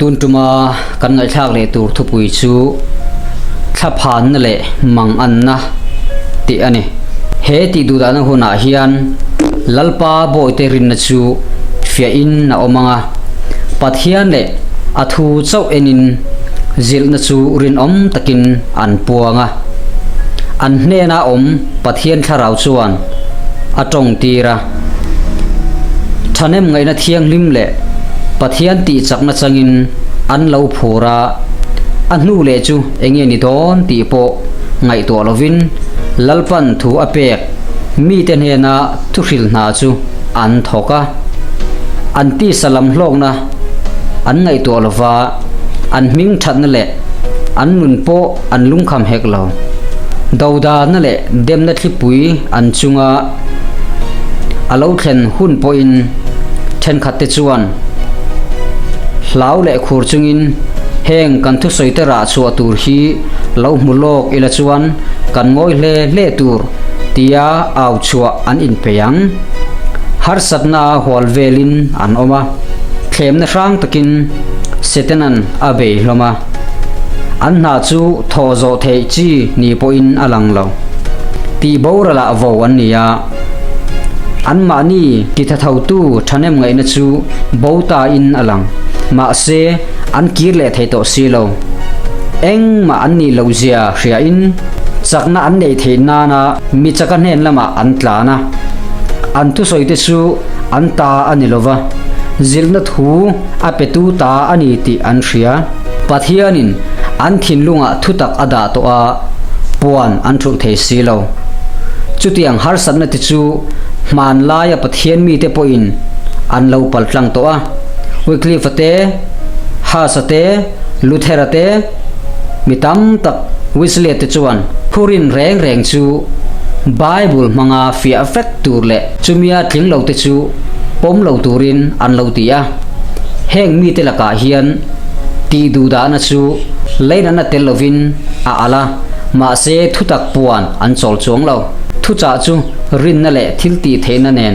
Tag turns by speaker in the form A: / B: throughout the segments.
A: Tun tuma kan ngaihthlak leh tur thupui chu Thlaphanna leh Manganna tih a ni. He tih duhdahna hunah hian Lalpa bawihte rinna chu fiahin a awm ang a, Pathian leh a thu chauh enin zilhna chu rinawm takin an puang a. An hnena awm Pathian thlarau chuan a tawng tir a. Thahnem ngaihna thianghlim leh Pathian tih chakna changin an lo phur a, a hnu leh chu enge ni dawn tih pawh ngaihtuah lovin Lalpan thu a pek mite hnena thuhril hna chu an thawk a. An tisa lam hlawkna an ngaihtuah lova, an hming thatna leh an nun pawh an lungkham hek lo. Dodana leh demna thlipui an chunga A lo thlen hun pawhin thenkhatte chuan hlau leh khur chungin heng kan thusawite rah chhuah tur hi lo hmu lawk ila chuan kan ngawi hle hle tur tia au chhuah an inpei ang. Harsatna hual velin an awm a, thlemna hrang takin Setanan a bei hlawm a, an hna chu thawh zawh theih chi ni pawhin a lang lo. Tih boralah vo an ni a, anmahni tithathotu thahnem ngaihna chu bo ta in a lang. Mahse, an kir leh thei tawh si lo. Engmah an nih loh zia hria in chakna an neih theih nana mi chaka hnen lamah an tlan a. An thusawi te chu an ta a ni lova, zilhna thu a petu ta a ni tih an hria. Pathianin an thinlungah thutak a dah tawh a, puan an thulh thei si lo. Chutiang harsatna te chu hmanlaia Pathian mite pawhin an lo pal tlang tawh a. Wycliffe-a te, Huss-a te, Luther-a te, mi tam tak Wesley-a te chuan phurin reng reng chu Bible hmanga fiah vek tur leh chumia tling lo te chu pawm lo turin an lo ti a. Heng mite lakah hian tih duhdahna chu leinatna tel lovin a alh a, mahse thutak puan an chawl chuang lo. Thuchah chu rinna leh thil tih theihna nen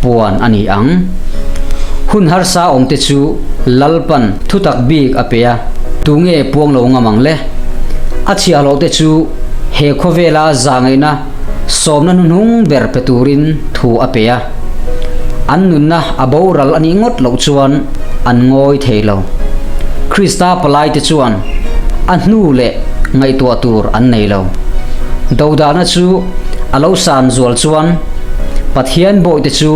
A: puan a ni ang. Hun harsa awmte chu Lalpan thutak bik a pe a, tunge puang lo ngam ang le? A chhiahhlawhte chu he khawvela zahngaihna sawmna hnuhnung ber pe turin thu a pe a. An nunna a boral a nih ngawt loh chuan an ngawi thei lo. Krista palaite chuan a hnu leh ngaihtuah tur an nei lo. Dodahna chu a lo san zual chuan Pathian bawihte chu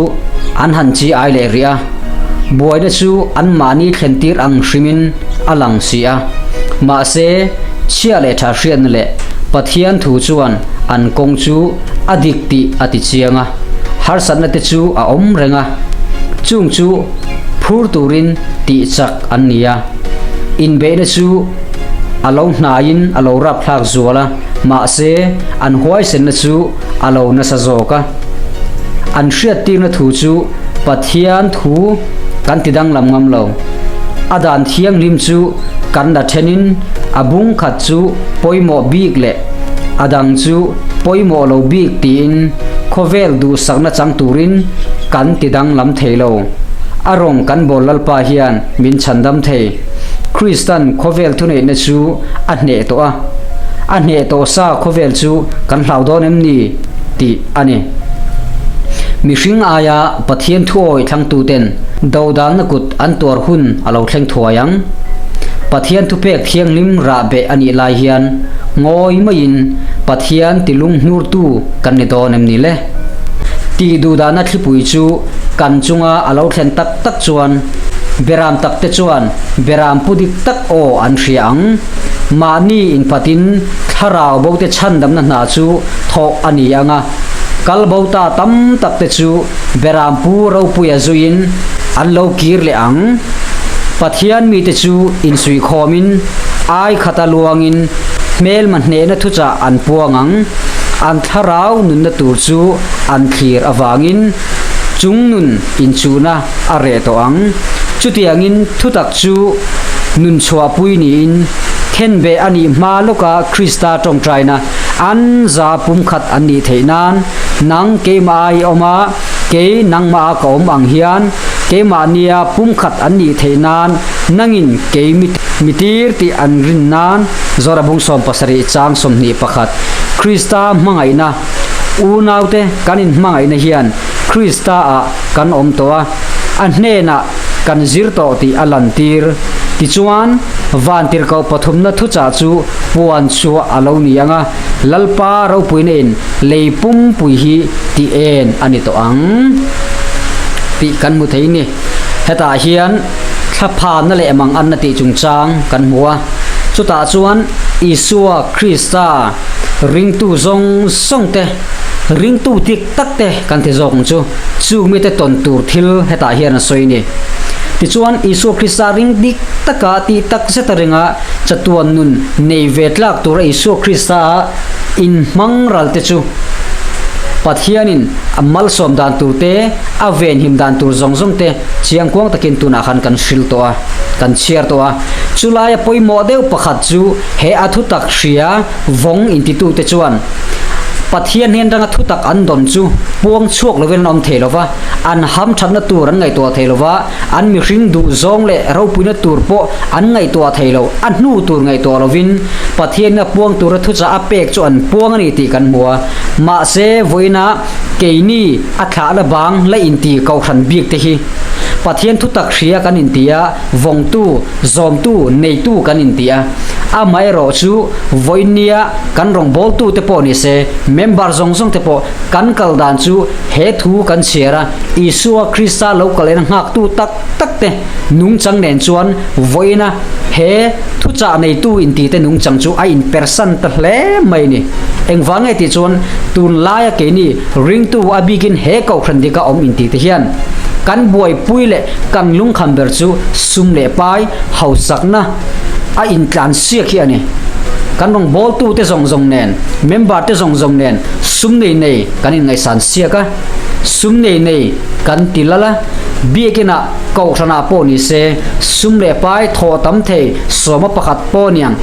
A: an han chi ai leh rih a, buaina chu anmahni thlentir ang hrimin a lang si a. Mahse, chhia leh tha hriatna leh Pathian thu chuan an kawng chu a dik tih a ti chiang a, harsatna te chu a awm reng a, chung chu phur turin tih chak an ni a. Inbeihna chu a lo hnaiin a lo rapthlak zual a, mahse an huaisenna chu a lo nasa zawk a. An hriattirna thu chu Pathian thu kan ti danglam ngam lo. A dan thianghlim chu kan la thenin a bung khat chu pawimawh bik leh a dang chu pawimawh lo bik tiin khawvel duhsakna chang turin kan ti danglam thei lo. A rawng kan bawl Lalpa hian min chhandam thei. Kristan khawvel thuneihna chu a hneh tawh a, a hneh tawh sa khawvel chu kan hlau dawn em ni tih a ni. Mihring aia Pathian thuawi thlangtuten dodalna kut an tuar hun a lo thleng thuai ang. Pathian thupek thianghlim rah beh a nih lai hian ngawi maiin Pathian tilung hnurtu kan ni dawn em ni le? Tih duhdahna thlipui chu kan chunga a lo thlen tak tak chuan Beram takte chuan beram pu dik tak aw an hria ang. Mahni inphatin thlarau bote chhandamna hna chu thawh a ni ang a, kal bo ta tam takte chu beram pu ropuia zuiin an lo kir leh ang. Pathian mite chu insuihkhawmin ai khata luangin hmelma hnehna thuchah an puang ang. An thlarau nunna tur chu an thlir avangin chung nun inchuhna a reh tawh ang. Chutiangin thutak chu nun chhuahpui niin khenbeh a nih hma lawka Krista tawngtaina an za pumkhat an nih theih nan, nang keimah i awm a, kei nangmah a ka awm ang hian, Keimahnia pumkhat an nih theih nan nangin kei mi tir tih an rin nan Zora bung 70 chang 21 Krista hmangaihna Unaute kan inhmangaihna hian Krista ah kan awm tawh a, a hnenah kan zir tawh tih a lantir. Tichuan, vantirhkoh pathumna thuchah chu puan chhuah a lo ni ang a, Lalpa ropuina in lei pumpui hi tih en a ni tawh ang tih kan hmu thei ni. Hetah hian thlaphanna leh mang anna tih chungchang kan hmu a, chutah chuan Isua Krista ringtu zawng zawng te, ringtu dik tak te kan ti zawk ang chu, chung mite tawn tur thil hetah hian a sawi ni. Tichuan Isua Krista ring dik taka tih tak zeta ringa Chatuan nun nei ve tlak tura Isua Krista a inhmang ral te chu Pathianin a malsawm dan tur te, a venhim dan tur zawng zawng te chiangkuang takin tunah khan kan hril tawh a, kan chhiar tawh a. Chulaia pawimawh deuh pakhat chu he a thutak hria vawng intitute chuan Pathian hnen ranga thutak an dawn chu puang chhuak lovin an awm thei lo va, an hamthatna tur an ngaihtuah thei lo va, An mihring duh zawng leh ropuina tur pawh an ngaihtuah thei lo, a hnu tur ngaihtuah lovin Pathianin a puang tura thuchah a pek chu an puang a ni tih kan hmu a. Mahse, vawiinah keini a thlahna bang la inti kohhran bik te hi Pathian thutak hria kan inti a, vawngtu, zawmtu, neitu kan inti a. Amaherawh chu vawiinnia kan rawngbawltu te pawh nise, member zawng zawng te pawh kan kal dan chu He thu kan chhiar a, Isua Krista lo kal en nghaktu tak tak te nungchang nen chuan vawiina he thuchah neitu intite nungchang chu a inpersan ta hle mai a ni. Engvang nge tih chuan tunlaia keini ringtu a bikin he kohhran dika awm intite hian kan buaipui leh kan lungkham ber chu sum leh pai hausakna a intlansiak hi a ni. Kan rawngbawltute zawng zawng nen, member te zawng zawng nen sum nei nei, Kan inngaihsan siak a, sum nei nei kan ti lal a, biakinah kohhranah pawh ni se, sum leh pai thawh tam thei sawma pakhat pawh niang,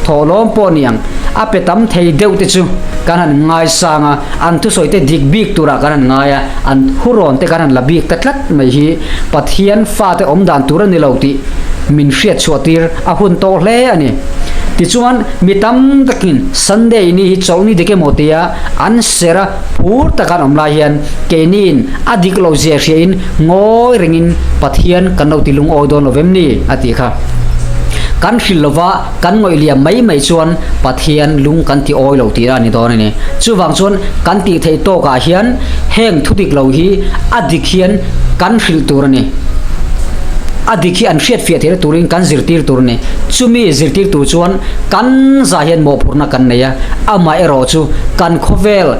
A: thawhlawm pawh niang, a pe tam thei deuh te chu kan han ngaisang a, an thusawi te dik bik turah kan han ngai a, an hurawn te kan han la bik ta tlat mai hi Pathian fate awm dan tur a ni lo tih min hriat chhuah tir a hun tawh hle a ni. Tichuan, mi tam takin Sunday ni hi chawlhni dik emaw tia An ser a, phur taka an awm lai hian keiniin a dik lo zia hriain ngawi rengin Pathian kan lo ti lungawi dawn lo vem ni? a ti kha. Kan hrilh lova kan ngawih liam mai mai chuan Pathian lung kan ti awi lo tih a ni dawn a ni. Chuvang chuan kan tih theih tawkah hian heng thu dik lo hi a dik hian kan hrilh tur a ni. A dik hi an hriatfiah theihna turin kan zirtir tur a ni. Chumi zirtir tur chuan kan zah hian mawhphurhna kan nei a. Amaherawh chu kan khawvel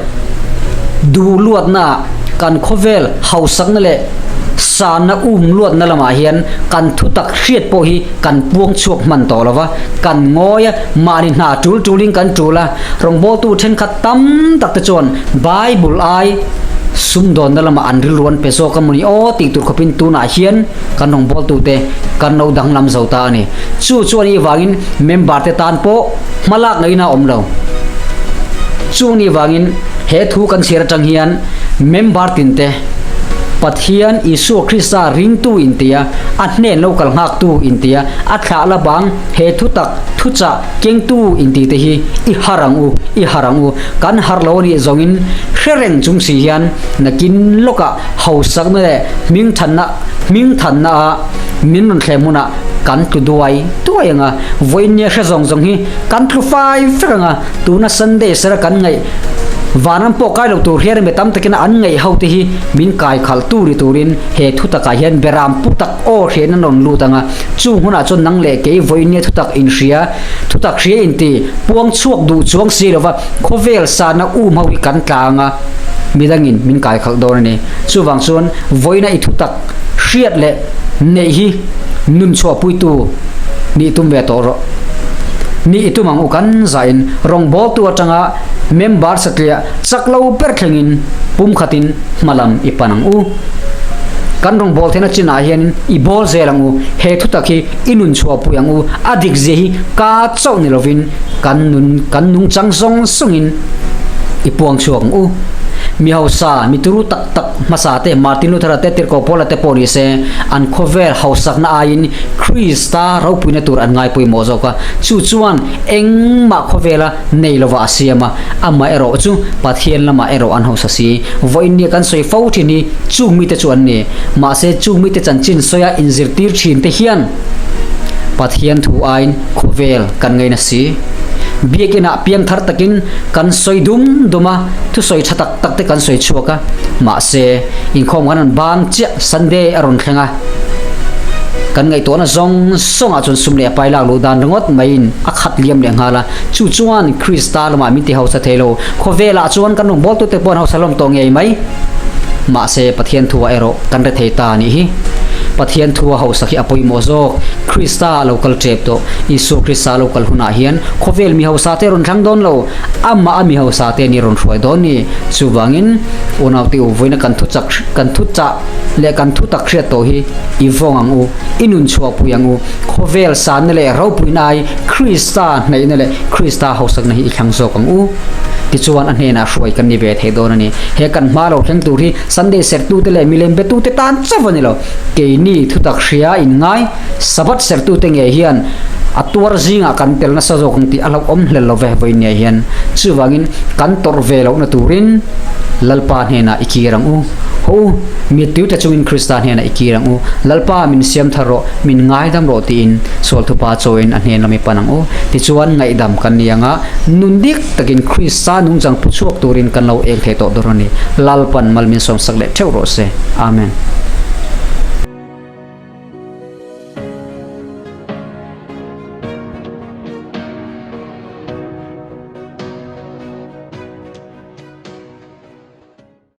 A: duh luatna, kan khawvel hausakna leh sanna um luatna lamah hian kan thutak hriat pawh hi kan puang chhuak hman tawh lo va, kan ngawi a, mahni hna tul tulin kan tul a, rawngbawltu thenkhat tam tak te chuan Bible ai sumdawnna lamah an rilru an pe zawk a mawni aw tih tur khawpin tunah hian kan rawngbawltute kan lo danglam zo ta a ni. Chu chu a nih vangin member te tan pawh Hmalak ngaihna a awm lo. Chung ni vangin he thu kan chhiar atang hian member tinte Pathian Isua Krista ringtu intia, a hnen lo kal nghaktu intia, a thlah la bang he thutak thuchah kengtu inti te hi i har ang u, i har ang u. Kan har lo anih zawngin hre reng chung si hian nakin lawkah hausakna leh hmingthanna hmingthanna a min rawn thlem hunah kan tlu duai duai ang a, vawiinnia hre zawng zawng hi kan tlu fai vek ang a, tuna Sunday sera kan ngaih vanram pawh kai lo tur hian mi tam takin an ngaih ho te hi min kai khalh tu ni turin he thutakah hian beram pu tak aw hriain an rawn lut ang a, chung hunah chuan nang leh kei vawiinnia thutak inhria, thutak hria inti puang chhuak duh chuang si lova khawvel sana um ho hi kan tla ang a, midangin min kai khalh dawn a ni. Chuvang chuan vawiina i thutak hriat leh neih hi nun chhuahpuitu nih tum ve tawh rawh. Nih i tum ang u kan zahin rawngbawltu atanga member satliah chak lo ber thlengin pumkhatin hmalam i pan ang u. Kan rawngbâwl theihna chinah hianin i bâwl zel ang u, he thutak hi i nun chhuahpui ang u, a dikzia hi ka chauh ni lovin kan nun kan nungchang zawng zawngin i puang chhuak ang u. Mi hausa, mi turu tak tak hmasa te, Martin Luther-a te, Tirhkoh Paula te pawh ni se, an khawvel hausakna aiin Krista ropuina tur an ngai pawimawh zawk a. Chu chuan engmah khawvela nei lova a siam a, amah erawh chu Pathian lamah erawh an hausa si. Vawiin nia kan sawi fo thin hi chung mite chu an ni. Mahse chung mite chanchin sawia inzirtir thin te hian Pathian thu aiin khawvel kan ngaina si. Biakinah piangthar takin kan sawi dum dum a, thusawi tha tak tak te kan sawi chhuak a, mahse inkhawm kan rawn bang chiah Sunday a rawn thleng a, kan ngaihtuahna zawng zawngah chuan sum leh a pai lak luh dan ringawt maiin a khat liam leh nghal a, chu chuan Krista lamah min ti hausa thei lo, khawvelah chuan kan rawngbawltute pawh an hausa hlawm tawh ngei mai. Mahse Pathian thua erawh kan rethei ta a nih hi. Pathian thua hausak hi a pawimawh zawk, Krista a lo kal tep tawh, Isua Krista a lo kal hunah hian khawvel mi hausa te rawn thlang dawn lo, Amah a mi hausa te ni rawn hruai dawn ni. Chuvangin, unaute u vawiina kan thu chak, kan thu chah leh kan thu tak hriat tawh hi i vawng ang u, i nun chhuahpui ang u. Khawvel sanna leh ropuina ai Krista hnaihna leh Krista hausakna hi i thlang zawk ang u. Tichuan a hnenah hruai kan ni ve thei dawn a ni. He kan hma lo thleng tur hi Sunday serhtute leh milem betute tan chauh a ni lo. Keini thutak hria inngai Sabbath sertute ngei hian a tuar zingah kan tel nasa zawk ang tih a hlauhawm hlel lo ve vawiin ngei hian. Chuvangin kan tawrh ve lohna turin Lalpa hnenah i kir ang u. Haw u, mittui tla chungin Krista hnenah i kir ang u. Lalpa min siam thar rawh, min ngaidam rawh tiin sual thupa chawiin a hnen lam i pan ang u. Tichuan ngaihdam kan ni ang a, nun dik takin Krista nungchang pu chhuak turin kan lo eng thei tawh dawn a ni. Lalpan mal min sawmsak leh theuh rawh se. Amen.